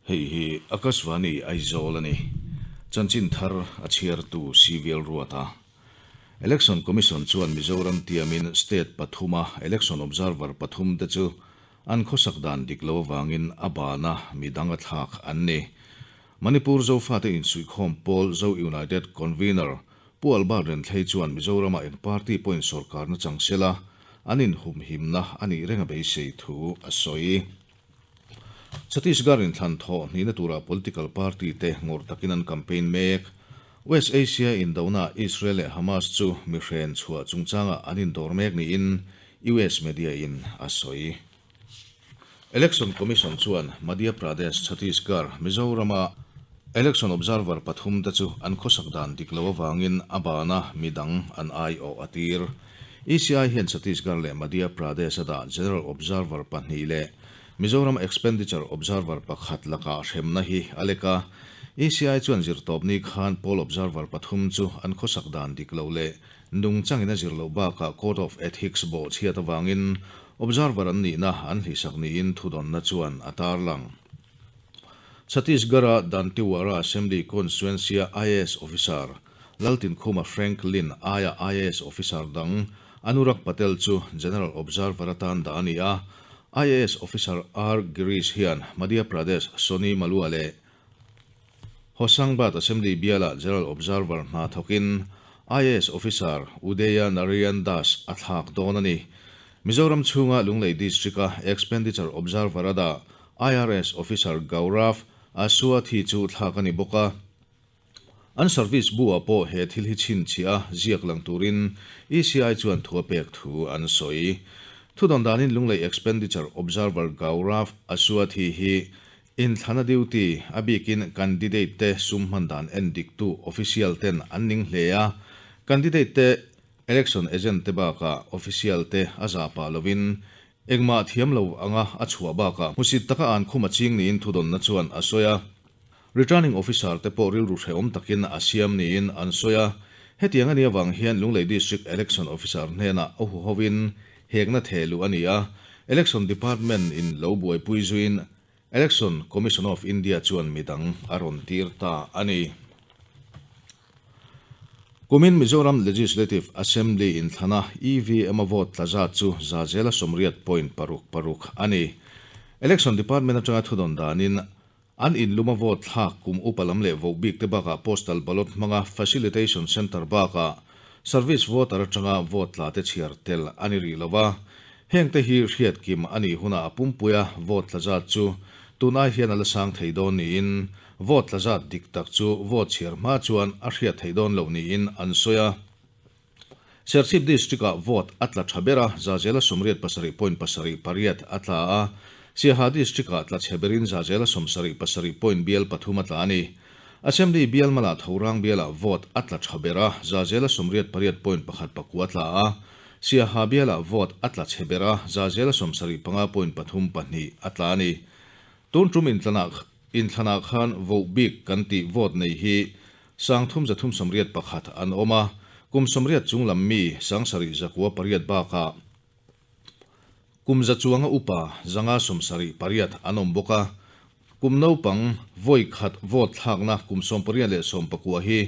Hei hi Akashvani Aizawl a ni. Chanchin thar a chhiartu Civil Ruata. Election Commission chuan Mizoram tiamin state pathuma election observer pathum te chu an khawsak dan dik lo avangin a bana midang a thlak an ni. Manipur Zofate insuihkhawm pawl Zo United Convener Pu Albert Renthlei chuan Mizoramah eng party pawhin sorkarna chang sela an inhumhimna a nih reng a beisei thu a sawi. Chhattisgarh inthlan thawh hnihna tura political party te ngawrh takin an campaign mek. West Asia indonaah Israel leh Hamas chu mi hren chhuah chungchangah an indawr mek niin US media in a sawi. Election Commission chuan Madhya Pradesh, Chhattisgarh, Mizoram-a Election Observer pathum te chu an khawsak dan dik lo avangin a bana midang an aiawh a tir. ECI hian Chhattisgarh leh Madhya Pradesh-a dah General Observer pahnih leh Mizoram Expenditure Observer pakhat lakah hremna hi a lek a. ECI chuan zirtawpni khan Poll Observer pathum chu an khawsak dan dik lo leh nungchangin a zir loh bakah Code of Ethics bawhchhiat avangin Observer an nihna an hlihsak niin thudawnna chuan a tarlang. Chhattisgarh-a Dantiwara Assembly Constituency-a IAS officer Laltinkhuma Franklin aia IAS officer dang Anurag Patel chu General Observer atan dah a ni a. IAS officer R Girish hian Madhya Pradesh Soni Malua leh Hosangabad Assembly bialah General Observer hna thawkin IAS officer Udaya Narayan Das a thlak dawn a ni. Mizoram chhunga Lunglei District-a Expenditure Observer a dah IRS officer Gaurav Aswathi chu thlak a ni bawk a. An service bu-ah pawh he thil hi chhinchhiah a ziak lang turin ECI chuan thu a pek thu an sawi. Thudawn danin Lunglei Expenditure Observer Gaurav Aswathi hi Inthlana duty, a bikin candidate te sum hman dan en diktu official ten an ning hle a, candidate te election agent te bakah official te a zah pah lovin engmah thiam lo anga a chhuah bakah hmusit taka an khum a ching niin thudawnna chuan a sawi a. Returning officer te pawh rilru hrehawm takin a siam niin an sawi a, hetiang a nih avang hian Lunglei District Election Officer hnenah a huhovin hekna theh luh a ni a, Election Department in lo buaipui zuiin Election Commission of India chuan midang a rawn tir ta a ni. Kumin Mizoram Legislative Assembly inthlana EVM-a vote tla zat chu za zela 86 point paruk paruk a ni. Election Department atanga thudawn danin an inluma vote thlak kum upa lam leh voh bik te bakah postal ballot hmanga facilitation centre bakah service voter atanga vote tla te chhiar tel a ni rih lo va. Hengte hi hriat kim a nih hunah a pumpuia vote tla zat chu tunai hian a la sang thei dawn niin vote tla zat dik tak chu vote chhiar hma chuan a hriat theih dawn loh niin an sawi a. Serchhip District-ah vote a tla tha ber a, Zazela 87 point pasarih pariat a tla a, Siaha District-ah tla chhe berin Zazela 77 point bial pathum a tla a ni. Assembly bial malah Thorang bialah vote a tla tha ber a, Zazela 88 point pakhat pakua tla a, Siaha bialah vote a tla chhe ber a, Zazela 75 point pathum pahnih a tla a ni. Tun tum inthlanah khan voh bik kan tih vote nei hi 3381 an awm a, kum 80 chung lam mi 7908 bakah kum za chuanga upa 578 an awm bawk a, kum naupang vawi khat vote thlakna kum 18 leh 19 hi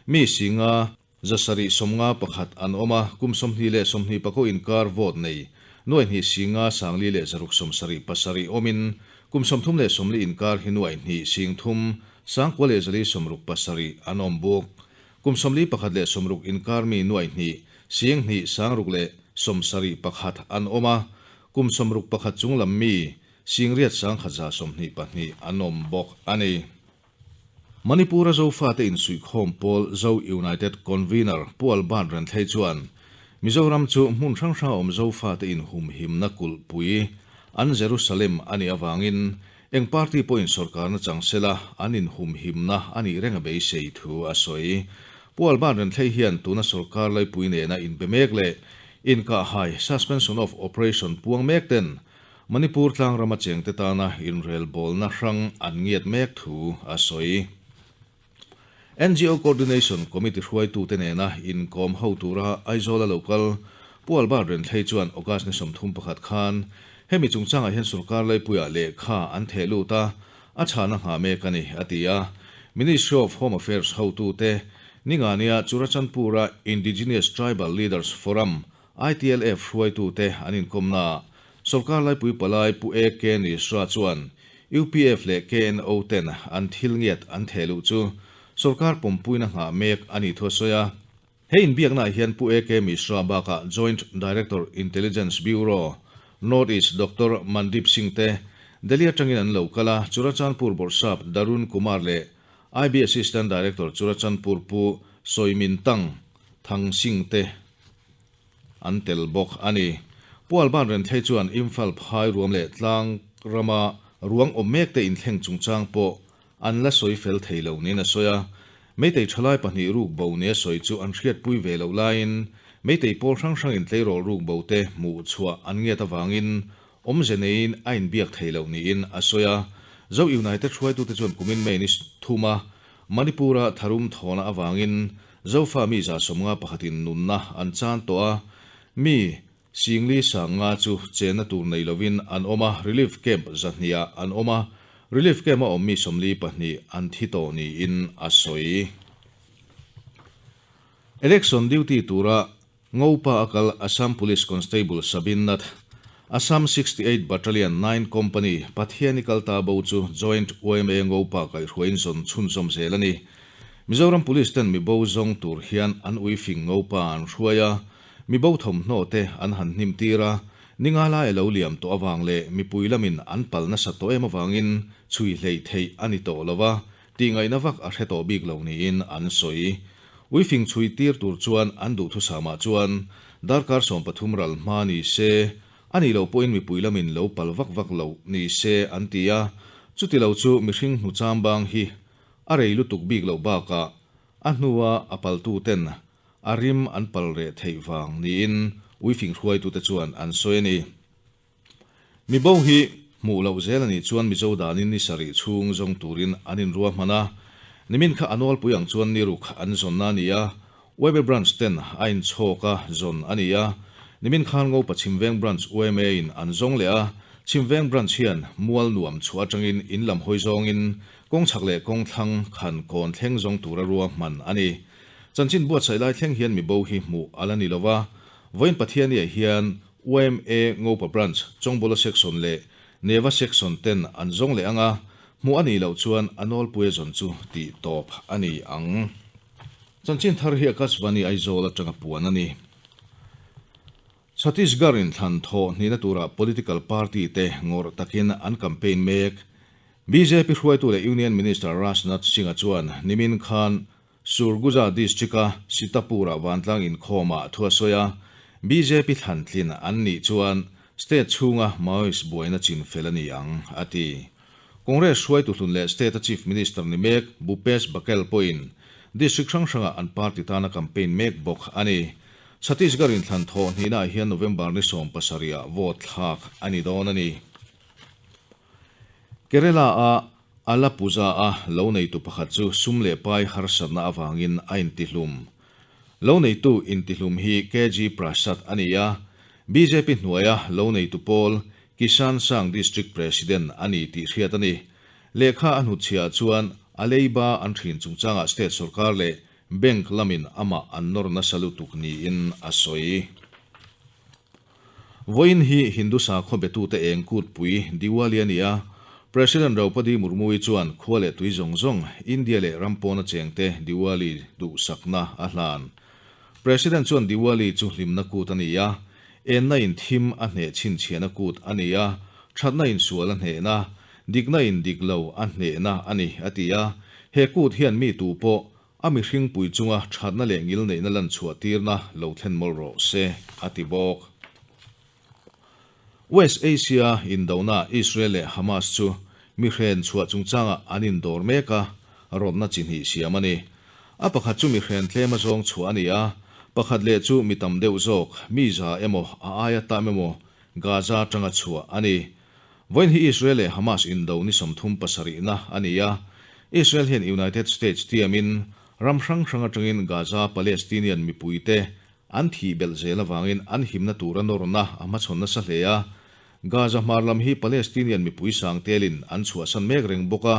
mi singa 751 an awm a, kum 20 leh 24 inkar vote nei nuaihnih singa sangli leh zaruk 77 awmin kum 30 leh 40 inkar hi nuaihnih sing thum sangkua leh zali sawmruk pasarih an awm bawk. Kum 41 leh 60 inkar mi nuaihnih sing hnih sangruk leh 71 an awm a, kum 61 chung lam mi singriat sangkhat za 22 an awm bawk a ni. Manipur-a Zofate insuihkhawm pawl Zo United Convener Pu Albert Renthlei chuan Mizoram chu hmun hrang hranga awm Zofate inhumhimna kulhpui an Jerusalem a nih avangin eng party pawhin sorkarna chang sela an inhumhimna a nih reng a beisei thu a sawi. Pu Albert Renthlei hian tuna sorkar laipui nena inbe mek leh inkahhai suspension of operation puang mek ten Manipur tlangrama chengte tana inrelbawlna hrang an ngiat mek thu a sawi. NGO Coordination Committee hruaitute nena inkawm ho tura Aizawla local Pu Albert Renthlei chuan August ni 31 khan hemi chungchangah hian sorkar laipuiah lehkha an theh lut a, a chhana ngha mek a ni, a ti a. Ministry of Home Affairs hotute Ningania Churachandpur-a Indigenous Tribal Leaders Forum, ITLF, hruaitute an inkawmnaah Sorkar laipui palai Pu AK Mishra chuan UPF leh KNO ten an thil ngiat an theh luh chu sorkar pawmpuina nghah mek a nih thu a sawi a. He inbiaknaah hian Pu AK Mishra bakah Joint Director Intelligence Bureau, North East Doctor Mandeep Singh te Delhi atangin an lo kal a, Churachandpur Bawrhsap Darun Kumar leh IB Assistant Director Churachandpur Pu Sawimintang Thang Singh te an tel bawk a ni. Pu Alban Renthei chuan Imphal phai ruam leh tlang rama ruang awm mekte inthleng chungchang pawh an la sawi fel thei lo niin a sawi a. Meitei thalai pahnih ruk bo nia sawi chu an hriatpui ve loh laiin Meitei pawl hrang hrangin tleirawl ruk bo te hmuh chhuah an ngiat avangin awmze neiin a inbiak thei loh niin a sawi a. Zo United hruaitute chuan kumin May ni thuma Manipur-a tharum thawhna avangin Zofa mi 71 in nunna an chan tawh a, mi Singli 50 chu chenna tur nei lovin an awm a, relief camp 200 ah an awm a, relief camp a awm mi 42 an thi tawh niin a sawi. Election duty tura Ngopa a kal Assam Police Constable Sabin Nath, Assam 68 Battalion 9 Company Pathiani kal ta bo chu Joint yma Ngopa kaihhruaiin zawn chhunzawm zel a ni. Mizoram Police ten mi bo zawng tur hian an uifing Ngopa an hruai a, mi bo thawmhnaw te an han hnim tir a, ninga lai a lo liam tawh avang leh mipui lamin an pal nasa tawh em avangin chhui hleih theih a ni tawh lo a, Tihngaihna vak a hre tawh bik lo niin an sawi. Uifing chhui tir tur chuan an duhthusamah chuan darkar 13 ral hma ni se, a nih loh pawhin mipui lamin lo pal vak vak lo ni se an ti a, chuti lo chu mihring hnu chambang hi a rei lutuk bik loh bakah a hnua a paltuten a rim an pal reh theih vang niin uifing hruaitute chuan an sawi a ni. Mi bo hi hmuh loh zel a nih chuan Mizo danin ni sarih chhung zawng turin an inruahman a, nimin kha a nawlpui ang chuan ni ruk an zawnna a ni a, YMA Branch ten a inchhawk a zawn a ni a, nimin khan Ngopa Chhimveng Branch YMA in an zawng leh a, Chhimveng Branch hian mual nuam chhuah atangin in lam hawi zawngin kawng chhak leh kawng thlang khan kawn thleng zawng tura ruahman a ni. Chanchin buatsaih lai thleng hian mi bo hi hmuh a la ni lova, vawiin Pathiani ah hian YMA Ngopa Branch, Chawngbola Section leh Neva Section ten an zawng leh ang a, hmuh a nih loh chuan a nawlpuia zawn chu tih tawp a ni ang. Chanchin thar hi Akashvani Aizawl atanga puan a ni. Chhattisgarh in thlan thawh hnihna tura political party te ngawrh takin an campaign mek. Bjp hruaitu leh Union Minister Rajnath Singh-a chuan nimin khan Surguja District-a Sitapur-ah vantlang inkhawmah thu a sawi a, bjp thlan tlin an nih chuan state chhunga Maoist buaina chin fel a ni ang, a ti. Congress hruaitu hlun leh state-a Chief Minister ni mek Bhupesh Baghel pawhin district hrang hrangah an party tana campaign mek bawk a ni. Chhattisgarh inthlan thawh hnihnaah hian November ni 17-ah vote thlak a ni dawn a ni. Kerala-a Alappuzha-a lo neitu pakhat chu sum leh pai harsatna avangin a intihlum. Lo neitu intihlum hi KG Prasad a ni a, bjp hnuaia lo neitu pawl Kisan Sangh District President a ni tih hriat a ni. Lehkha a hnutchhiah chuan a leiba an thin chungchangah state sorkar leh bank lamin amah an nawr nasa lutuk niin a sawi. Vawiin hi Hindu sakhaw betute eng kutpui Diwali a ni a, President Draupadi Murmu-i chuan khua leh tui zawng zawng India leh ram pawna chengte Diwali duhsakna a hlan. President chuan Diwali chu hlimna kut a ni a, enna in thim a hneh chhinchhiahna kut a ni a, thatna in sual a hnehna, dikna in dik lo a hnehna a ni, a ti a. He kut hian mi tu pawh A mihring pui chunga thatna leh ngil neihna lan chhuah tirna lo thlen mawlh rawh se, a ti bawk. West Asia indona Israel leh Hamas chu mi hren chhuah chungchangah an indawr mek a, rawtna chi hnih siam a ni. A pakhat chu mi hren tlem a zawng chhuah a ni a, pakhat leh chu mi tam deuh zawk, mi za emaw a aia tam emaw Gaza atanga chhuah a ni. Vawiin hi Israel leh Hamas indo ni 37 na a ni a, Israel hian United States tiamin ram hrang hrang atangin Gaza Palestinian mipuite an thih belh zel avangin an himna tura nawrna a hmachhawn nasa hle a. Gaza hmar lam hi Palestinian mipui sang telin an chhuahsan mek reng bawk a,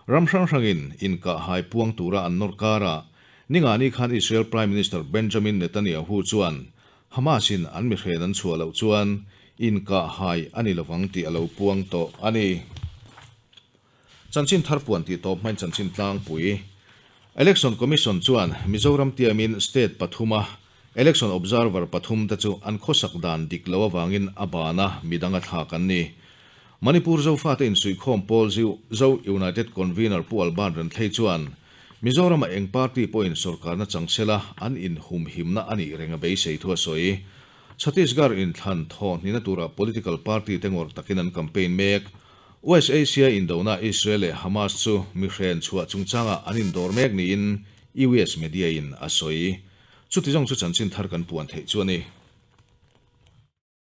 ram hrang hrangin inkahhai puang tura an nawr karah Ningani khan Israel Prime Minister Benjamin Netanyahu chuan Hamas-in an mihren an chhuah loh chuan inkahhai a ni lovang tih a lo puang tawh a ni. Chanchin thar puan tih tawp hmain chanchin tlangpui. Election Commission chuan Mizoram tiamin state pathuma Election Observer pathumte chu an khawsak dan dik lo avangin a bana midang a thlak an ni. Manipur Zofate insuihkhawm pawl Zo United Convener Pu Alban Renthlei chuan Mizoramah eng party pawhin sorkarna chang sela an inhumhimna a nih reng a beisei thu a sawi. Chhattisgarh inthlan thawhnihna tura political party te ngawrh takin an campaign mek. West Asia indona Israel leh Hamas chu mihren chhuah chungchangah an indawr mek niin US media in a sawi. Chuti zawng chu chanchin thar kan puan theih chu a ni.